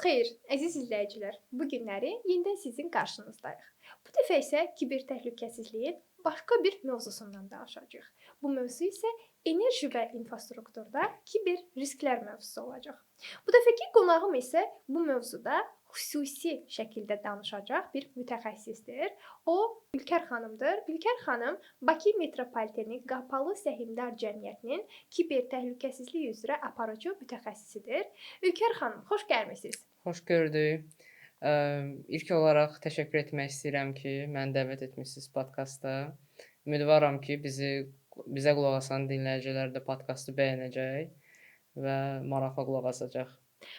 Xeyir, əziz izləyicilər. Bu günləri yenidən sizin qarşınızdayıq. Bu dəfə isə kiber təhlükəsizliyin başqa bir mövzusundan danışacağıq. Bu mövzu isə enerji və infrastrukturda kiber risklər mövzusu olacaq. Bu dəfəki qonağım isə bu mövzuda xüsusi şəkildə danışacaq bir mütəxəssisdir. O Ülker xanımdır. Ülker xanım Bakı Metropoliteni Qapalı Səhmdar Cəmiyyətinin kiber təhlükəsizlik üzrə aparıcı mütəxəssisidir. Ülker xanım, xoş gəlmisiniz. Xoş gördük. İlk olaraq təşəkkür etmək istəyirəm ki, məni dəvət etmisiniz podkasta. Ümidvaram ki, bizə qulaq asan dinləyicilər də podkastı bəyənəcək və maraqla qulaq asacaq.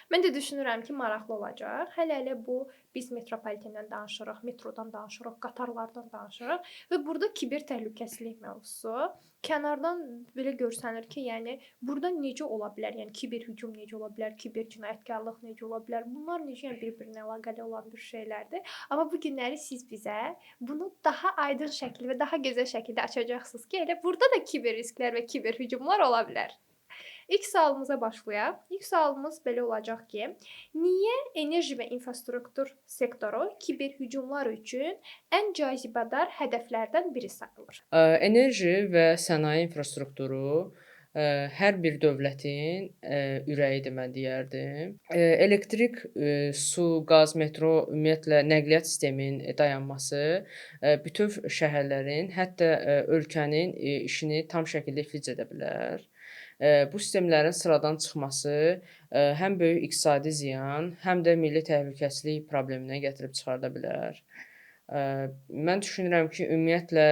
Mən də düşünürəm ki, maraqlı olacaq. Hələ-hələ bu biz metropolitendən danışırıq, metrodan danışırıq, qatarlardan danışırıq və burada kiber təhlükəsizlik mövzusu kənardan belə görsənir ki, yəni burada necə ola bilər? Yəni kiber hücum necə ola bilər? Kiber cinayətkarlıq necə ola bilər? Bunlar necə, yəni bir-birinə əlaqəli olan bir şeylərdir. Amma bu günləri siz bizə bunu daha aydın şəkildə və daha gözəl şəkildə açacaqsınız ki, elə burada da kiber risklər və kiber hücumlar ola bilər. İlk sualımıza başlayaq. İlk sualımız belə olacaq ki, niyə enerji və infrastruktur sektoru kiber hücumlar üçün ən cazibədar hədəflərdən biri sayılır? Enerji və sənaye infrastrukturu hər bir dövlətin ürəyidir, mən deyərdim. Elektrik, su, qaz, metro, ümumiyyətlə nəqliyyat sisteminin dayanması bütöv şəhərlərin, hətta ölkənin işini tam şəkildə iflic edə bilər. Bu sistemlərin sıradan çıxması həm böyük iqtisadi ziyan, həm də milli təhlükəsizlik probleminə gətirib çıxarda bilər. Mən düşünürəm ki, ümumiyyətlə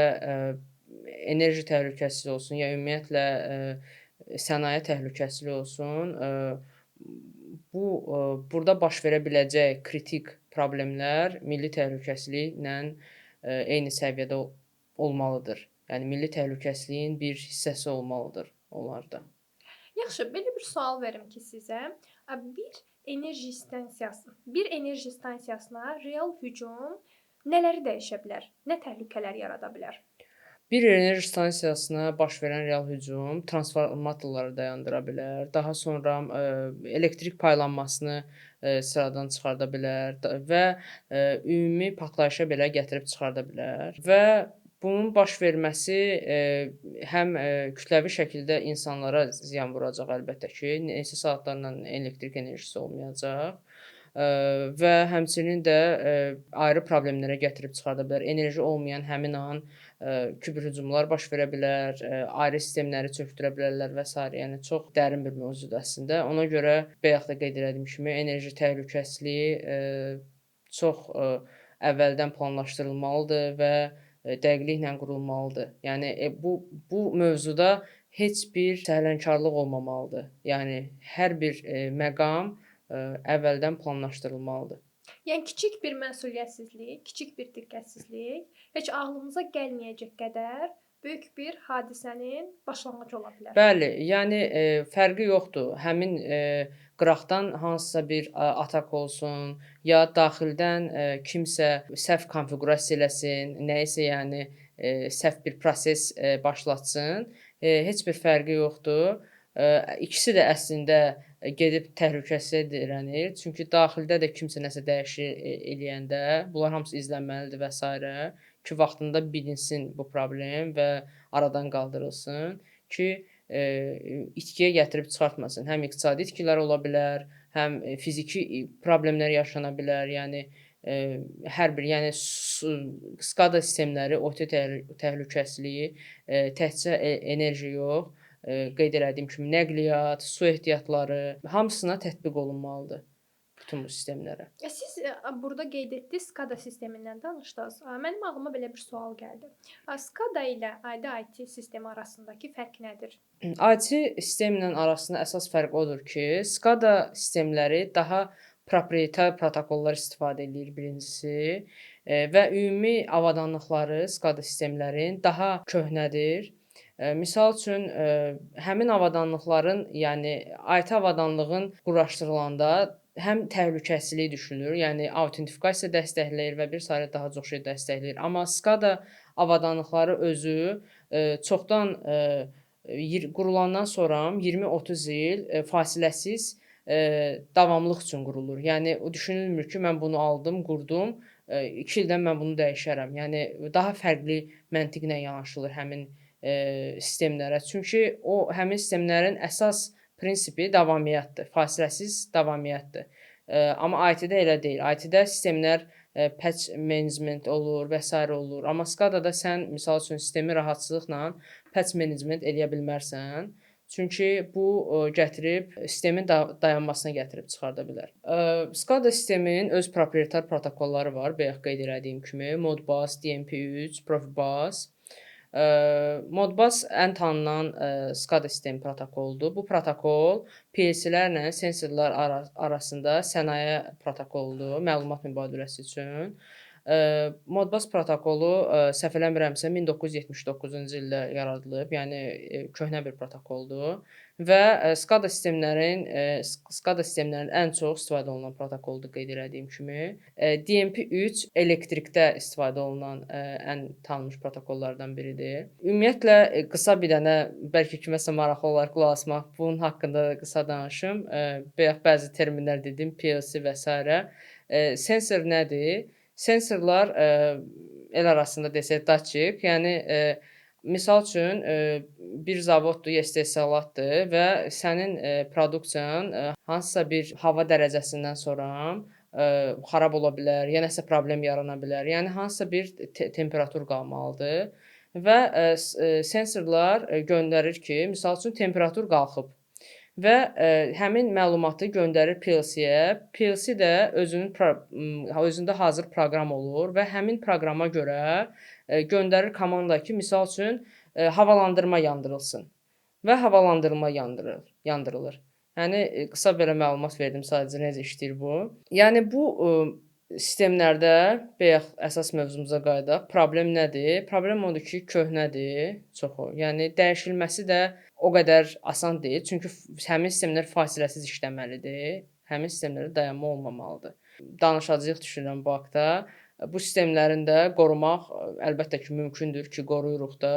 enerji təhlükəsizliyi olsun, ya ümumiyyətlə sənaye təhlükəsizliyi olsun, bu burada baş verə biləcək kritik problemlər milli təhlükəsizliklə eyni səviyyədə olmalıdır. Yəni milli təhlükəsizliyin bir hissəsi olmalıdır onlarda. Yaxşı, belə bir sual verim ki sizə. Bir enerji stansiyasına real hücum nələri dəyişə bilər? Nə təhlükələr yarada bilər? Bir enerji stansiyasına baş verən real hücum transformatorları dayandıra bilər. Daha sonra elektrik paylanmasını sıradan çıxarda bilər və ümumi partlayışa belə gətirib çıxarda bilər. Və bunun baş verməsi həm kütləvi şəkildə insanlara ziyan vuracaq əlbəttə ki, neçə saatlarla elektrik enerjisi olmayacaq və həmçinin də ayrı problemlərə gətirib çıxarda bilər. Enerji olmayan həmin an kiber hücumlar baş verə bilər, ayrı sistemləri çökdürə bilərlər və sair. Yəni çox dərin bir mövzudur əslində. Ona görə bayaq da qeyd elədiyim kimi enerji təhlükəsizliyi çox əvvəldən planlaşdırılmalıdır və dəqiqliklə qurulmalıdır. Yəni bu mövzuda heç bir səhlənkarlıq olmamalıdır. Yəni hər bir məqam əvvəldən planlaşdırılmalıdır. Yəni kiçik bir məsuliyyətsizlik, kiçik bir diqqətsizlik heç ağlımıza gəlməyəcək qədər böyük bir hadisənin başlanğıcı ola bilər. Bəli, yəni fərqi yoxdur. Həmin qıraqdan hansısa bir atak olsun, ya daxildən kimsə səhv konfiqurasiya eləsin, nəyisə, yəni səhv bir proses başlatsın, heç bir fərqi yoxdur. İkisi də əslində gedib təhlükəsizliyə dirənir. Çünki daxildə də kimsə nəsə dəyişiklik eləyəndə bunlar hamısı izlənməlidir və sairə ki, vaxtında bilinsin bu problem və aradan qaldırılsın ki, itkiyə gətirib çıxartmasın. Həm iqtisadi itkilər ola bilər, həm fiziki problemlər yaşana bilər. Yəni hər bir, yəni SCADA sistemləri, OT təhlükəsizliyi təkcə enerji yox, qeyd elədiyim kimi nəqliyyat, su ehtiyatları hamısına tətbiq olunmalıdır bütün bu sistemlərə. Siz burada qeyd etdiniz, SCADA sistemindən danışdınız. Mənim ağlıma belə bir sual gəldi. SCADA ilə IT sistemi arasındakı fərq nədir? IT sistemlə arasında əsas fərq odur ki, SCADA sistemləri daha proprietar protokollar istifadə eləyir birincisi və ümumi avadanlıqları SCADA sistemlərin daha köhnədir. Misal üçün, həmin avadanlıqların, yəni IT avadanlığın quraşdırılanda həm təhlükəsizliyi düşünür, yəni autentifikasiya dəstəkləyir və bir sayı daha çox şey dəstəkləyir. Amma SCADA avadanlıqları özü çoxdan qurulandan sonra 20-30 il fasiləsiz davamlılıq üçün qurulur. Yəni o düşünülmür ki, mən bunu aldım, qurdum, 2 ildən mən bunu dəyişərəm. Yəni daha fərqli məntiqlə yanaşılır həmin sistemlərə. Çünki o həmin sistemlərin əsas prinsipi davamiyyətdir, fasiləsiz davamiyyətdir. Amma IT-də elə deyil. IT-də sistemlər patch management olur və sairə olur. Amma SCADA-da sən misal üçün sistemi rahatçılıqla patch management eləyə bilmərsən. Çünki bu gətirib sistemin dayanmasına gətirib çıxarda bilər. SCADA sisteminin öz proprietar protokolları var, bayaq qeyd elədiyim kimi Modbus, DNP3, Profibus. Modbus ən tanınan SCADA sistemi protokoludur. Bu protokol PLC-lərlə sensorlar arasında sənaye protokoludur, məlumat mübadiləsi üçün. Modbus protokolu səhv eləmirəmsə 1979-cu ildə yaradılıb, yəni köhnə bir protokoldur və SCADA sistemlərinin ən çox istifadə olunan protokoludur qeyd elədiyim kimi. DNP3 elektrikdə istifadə olunan ən tanınmış protokollardan biridir. Ümumiyyətlə qısa bir dənə bəlkə kiməsə maraqlı olar qulaq asmaq, bunun haqqında da qısa danışım. Bayaq bəzi terminlər dedim, PLC və sairə. Sensor nədir? Sensorlar el arasında desək datçik, yəni misal üçün bir zavoddur, istehsalatdır və sənin produksiyan hansısa bir hava dərəcəsindən sonra xarab ola bilər, ya nəsə problem yarana bilər. Yəni hansısa bir temperatur qalmalıdır və sensorlar göndərir ki, misal üçün temperatur qalxıb və həmin məlumatı göndərir PLC-yə. PLC də özündə hazır proqram olur və həmin proqrama görə göndərir komanda ki, misal üçün havalandırma yandırılsın və havalandırma yandırılır. Yəni qısa belə məlumat verdim sadəcə necə işləyir bu. Yəni bu sistemlərdə bayaq əsas mövzumuza qayıdaq. Problem nədir? Problem odur ki, köhnədir çoxu. Yəni dəyişilməsi də o qədər asan deyil. Çünki həmin sistemlər fasiləsiz işləməlidir. Həmin sistemlərdə dayanma olmamalıdır. Danışacağıq düşünürəm bu haqda. Bu sistemlərin də qorumaq əlbəttə ki, mümkündür ki, qoruyuruq da.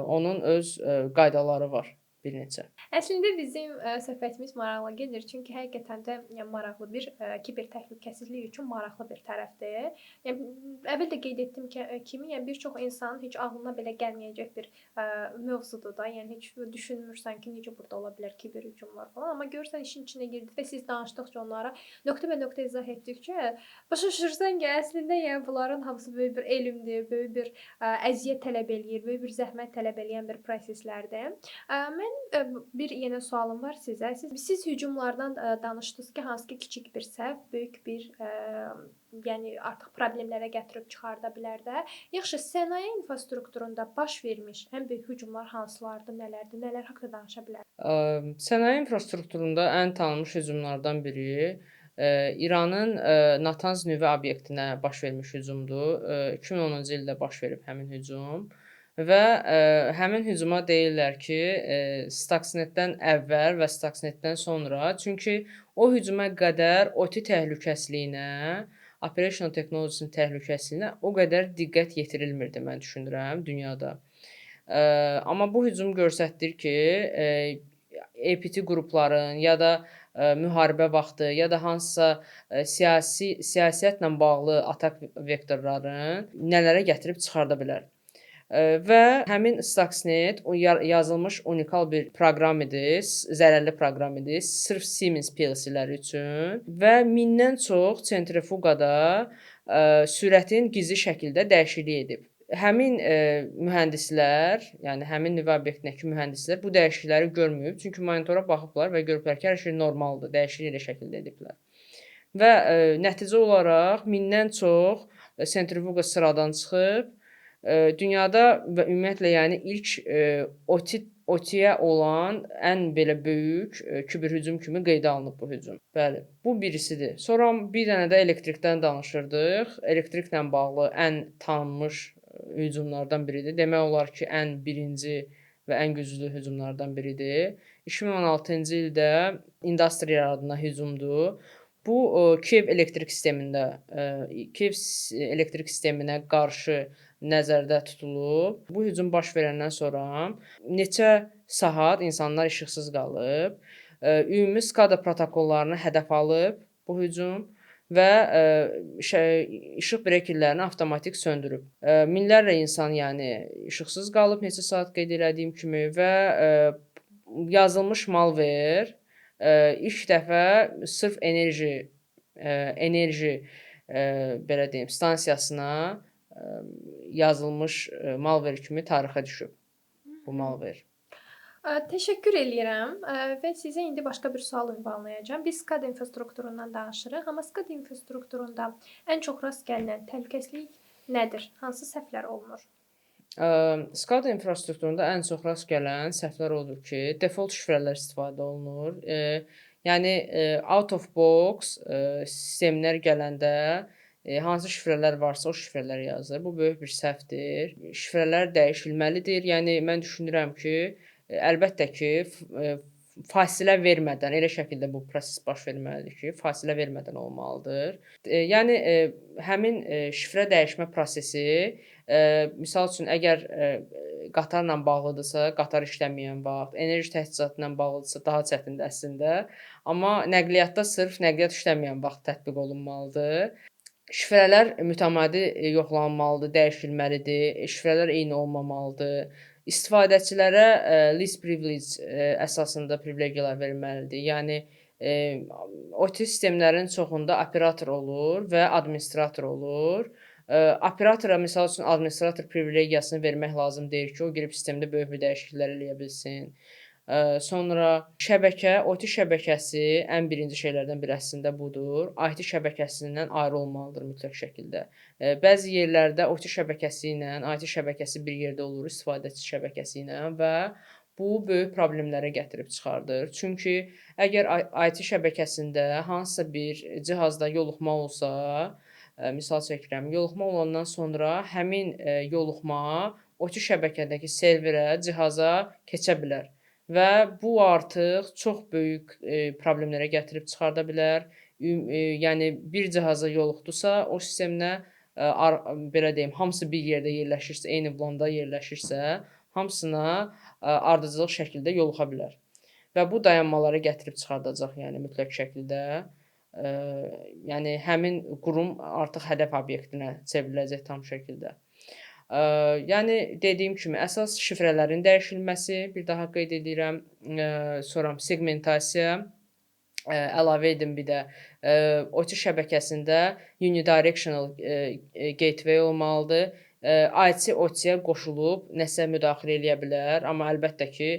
Onun öz qaydaları var bir neçə. Əslində bizim söhbətimiz maraqlı gedir, çünki həqiqətən də yəni, maraqlı bir kiber təhlükəsizlik üçün maraqlı bir tərəfdir. Yəni əvvəl də qeyd etdim ki, kimi, yəni bir çox insanın heç ağlına belə gəlməyəcək bir mövzudur da. Yəni heç düşünmürsən ki, necə burada ola bilər kiber hücumlar falan, amma görürsən işin içinə girdi və siz danışdıqca onlara nöqtə-bə-nöqtə izah etdikcə başa düşürsən ki, əslində yəni bunların hamısı böyük bir elmdir, böyük bir əziyyət tələb eləyir, böyük bir zəhmət tələb eləyən bir proseslərdir. Mən bir yenə sualım var sizə. Siz hücumlardan danışdınız ki, hansı ki kiçik bir səhv böyük bir yəni artıq problemlərə gətirib çıxarda bilər də. Yaxşı, sənaye infrastrukturunda baş vermiş ən böyük hücumlar hansılardır, nələrdir, nələr haqqında danışa bilərsiniz? Sənaye infrastrukturunda ən tanınmış hücumlardan biri İranın Natanz nüvə obyektinə baş vermiş hücumdur. 2010-cu ildə baş verib həmin hücum. Və həmin hücuma deyirlər ki, Stuxnetdən əvvəl və Stuxnetdən sonra, çünki o hücuma qədər OT təhlükəsizliyinə, Operational Technologies-in təhlükəsizliyinə o qədər diqqət yetirilmirdi, mən düşünürəm, dünyada. Amma bu hücum göstərdir ki, APT qrupların ya da müharibə vaxtı ya da hansısa siyasətlə bağlı atak vektorların nələrə gətirib çıxarda bilər. Və həmin Stuxnet o yazılmış unikal bir proqram idi, zərərli proqram idi, sırf Siemens PLC-ləri üçün və 1000-dən çox sentrifugada sürətin gizli şəkildə dəyişiklik edib. Həmin mühəndislər, yəni həmin nüvə obyektindəki mühəndislər bu dəyişiklikləri görməyib, çünki monitora baxıblar və görüblər ki, hər şey normaldır, dəyişiklik elə şəkildə ediblər. Və nəticə olaraq 1000-dən çox sentrifuqa sıradan çıxıb. Dünyada və ümumiyyətlə, yəni ilk OT-yə olan ən belə böyük kiber hücum kimi qeydə alınıb bu hücum. Bəli, bu birisidir. Sonra bir dənə də elektrikdən danışırdıq. Elektriklə bağlı ən tanınmış hücumlardan biridir. Demək olar ki, ən birinci və ən güclü hücumlardan biridir. 2016-cı ildə Industrial adına hücumdur. Bu Kiyev elektrik sistemində, Kiyev elektrik sisteminə qarşı nəzərdə tutulub. Bu hücum baş verəndən sonra neçə saat insanlar işıqsız qalıb. Ümumi SCADA protokollarını hədəf alıb bu hücum və işıq brekerlərini avtomatik söndürüb. Minlərlə insan, yəni işıqsız qalıb neçə saat qeyd elədiyim kimi və yazılmış malware ilk dəfə sırf enerji belə deyim, stansiyasına yazılmış malware kimi tarixə düşüb bu malware. Təşəkkür eləyirəm və sizə indi başqa bir sual ünvanlayacağam. Biz SCADA infrastrukturundan danışırıq, amma SCADA infrastrukturunda ən çox rast gəlinən təhlükəsizlik nədir? Hansı səhvlər olunur? SCADA infrastrukturunda ən çox rast gələn səhvlər odur ki, default şifrələr istifadə olunur. Yəni out of box sistemlər gələndə hansı şifrələr varsa o şifrələr yazılır. Bu böyük bir səhvdir. Şifrələr dəyişilməlidir. Yəni mən düşünürəm ki, əlbəttə ki, fasilə vermədən elə şəkildə bu proses baş verməlidir ki, fasilə vermədən olmalıdır. Yəni həmin şifrə dəyişmə prosesi, misal üçün əgər qatarla bağlıdırsa, qatar işləməyən vaxt, enerji təchizatı ilə bağlıdırsa daha çətindir əslində. Amma nəqliyyatda sırf nəqliyyat işləməyən vaxt tətbiq olunmalıdır. Şifrələr mütəmadi yoxlanılmalıdır, dəyişilməlidir. Şifrələr eyni olmamalıdır. İstifadəçilərə least privilege əsasında privilegiyalar verilməlidir. Yəni OT sistemlərin çoxunda operator olur və administrator olur. Operatora misal üçün administrator privilegiyasını vermək lazım deyil ki, o girib sistemdə böyük bir dəyişikliklər eləyə bilsin. Sonra şəbəkə, OT şəbəkəsi ən birinci şeylərdən biri əslində budur. IT şəbəkəsindən ayrı olmalıdır mütləq şəkildə. Bəzi yerlərdə OT şəbəkəsi ilə IT şəbəkəsi bir yerdə olur, istifadəçi şəbəkəsi ilə və bu böyük problemlərə gətirib çıxardır. Çünki əgər IT şəbəkəsində hansısa bir cihazda yoluxma olsa, misal çəkirəm, yoluxma olandan sonra həmin yoluxma OT şəbəkədəki serverə, cihaza keçə bilər. Və bu artıq çox böyük problemlərə gətirib çıxarda bilər. Yəni bir cihaza yoluxdusa, o sistemdə belə deyim, hamısı bir yerdə yerləşirsə, eyni VLAN-da yerləşirsə, hamısına ardıcıl şəkildə yoluxa bilər. Və bu dayanmalara gətirib çıxardacaq, yəni mütləq şəkildə. Yəni həmin qurum artıq hədəf obyektinə çevriləcək tam şəkildə. Yəni dediyim kimi əsas şifrələrin dəyişilməsi, bir daha qeyd edirəm, sonra seqmentasiya, əlavə edim bir də OT şəbəkəsində unidirectional gateway olmalıdır. IT OT-yə qoşulub nəsə müdaxilə eləyə bilər, amma əlbəttə ki,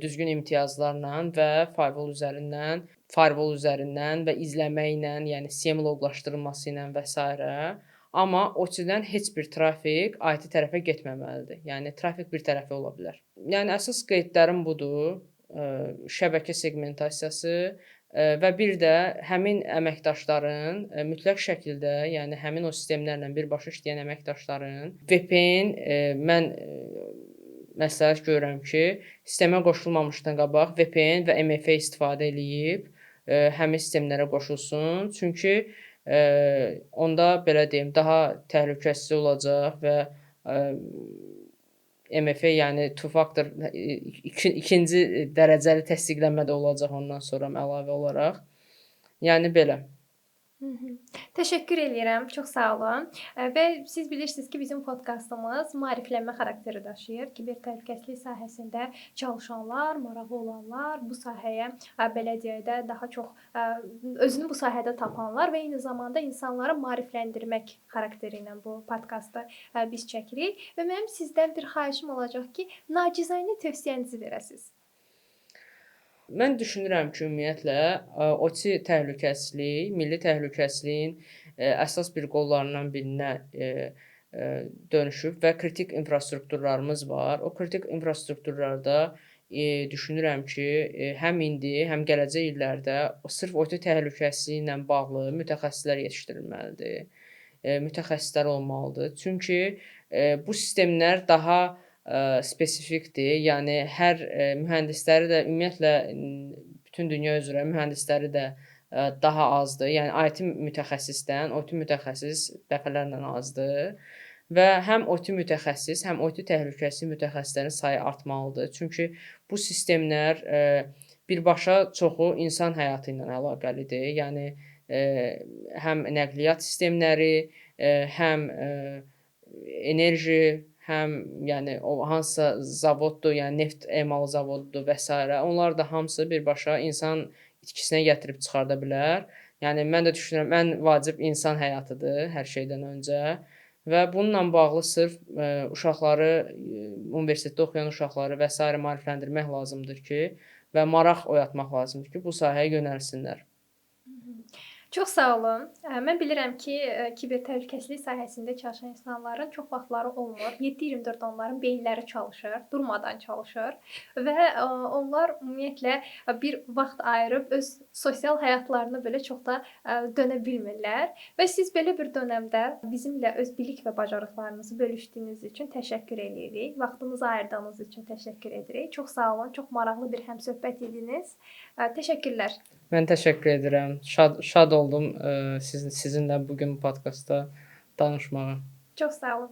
düzgün imtiyazlarla və firewall üzərindən və izləməklə, yəni SIEM loqlaşdırılması ilə və sairə. Amma OT-dən heç bir trafik IT tərəfə getməməlidir. Yəni trafik bir tərəfə ola bilər. Yəni əsas qeydlərim budur. Şəbəkə seqmentasiyası və bir də həmin əməkdaşların mütləq şəkildə, yəni həmin o sistemlərlə birbaşa işləyən əməkdaşların VPN mən məsləhət görürəm ki, sistemə qoşulmamışdan qabaq VPN və MFA istifadə eləyib həmin sistemlərə qoşulsun. Çünki onda belə deyim, daha təhlükəsiz olacaq və MFA, yəni two factor ikinci dərəcəli təsdiqlənmə də olacaq ondan sonra əlavə olaraq. Yəni belə. Təşəkkür eləyirəm. Çox sağ olun. Və siz bilirsiniz ki, bizim podkastımız maariflənmə xarakteri daşıyır. Kiber təhlükəsizlik sahəsində çalışanlar, marağı olanlar, bu sahəyə belə deyək də daha çox özünü bu sahədə tapanlar və eyni zamanda insanları maarifləndirmək xarakteri ilə bu podkastı biz çəkirik və mənim sizdən bir xahişim olacaq ki, nacizanə tövsiyənizi verəsiniz. Mən düşünürəm ki, ümumiyyətlə OT təhlükəsizlik, milli təhlükəsizliyin əsas bir qollarından birinə dönüşüb və kritik infrastrukturlarımız var. O kritik infrastrukturlarda düşünürəm ki, həm indi, həm gələcək illərdə sırf OT təhlükəsizliyi ilə bağlı mütəxəssislər yetişdirilməlidir. Mütəxəssislər olmalıdır. Çünki bu sistemlər daha spesifikdir. Yəni hər mühəndisləri də ümumiyyətlə bütün dünya üzrə mühəndisləri də daha azdır. Yəni IT mütəxəssisdən OT mütəxəssis dəfələrlə azdır. Və həm OT mütəxəssis, həm OT təhlükəsizlik mütəxəssislərin sayı artmalıdır. Çünki bu sistemlər birbaşa çoxu insan həyatı ilə əlaqəlidir. Yəni həm nəqliyyat sistemləri, həm enerji, həm yəni o hansısa zavoddur, yəni neft emalı zavodudur və sairə. Onlar da hamısı birbaşa insan itkisinə gətirib çıxarda bilər. Yəni mən də düşünürəm, ən vacib insan həyatıdır hər şeydən öncə və bununla bağlı sırf uşaqları, universitetdə oxuyan uşaqları və sairə maarifləndirmək lazımdır ki, və maraq oyatmaq lazımdır ki, bu sahəyə yönəlsinlər. Çox sağ olun. Mən bilirəm ki, kiber təhlükəsizlik sahəsində çalışan insanların çox vaxtları olmur. 7/24 onların beyinləri çalışır, durmadan çalışır və onlar ümumiyyətlə bir vaxt ayırıb öz sosial həyatlarına belə çox da dönə bilmirlər. Və siz belə bir dönəmdə bizimlə öz bilik və bacarıqlarınızı bölüşdüyünüz üçün təşəkkür eləyirik. Vaxtınızı ayırdığınız üçün təşəkkür edirik. Çox sağ olun. Çox maraqlı bir həmsöhbət idiniz. Təşəkkürlər. Mən təşəkkür edirəm. Şad oldum sizinlə bu gün podkastda danışmağa. Çox sağ olun.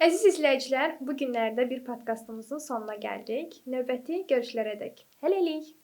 Əziz izləyicilər, bu günlərdə bir podkastımızın sonuna gəldik. Növbəti görüşlərədək. Hələlik.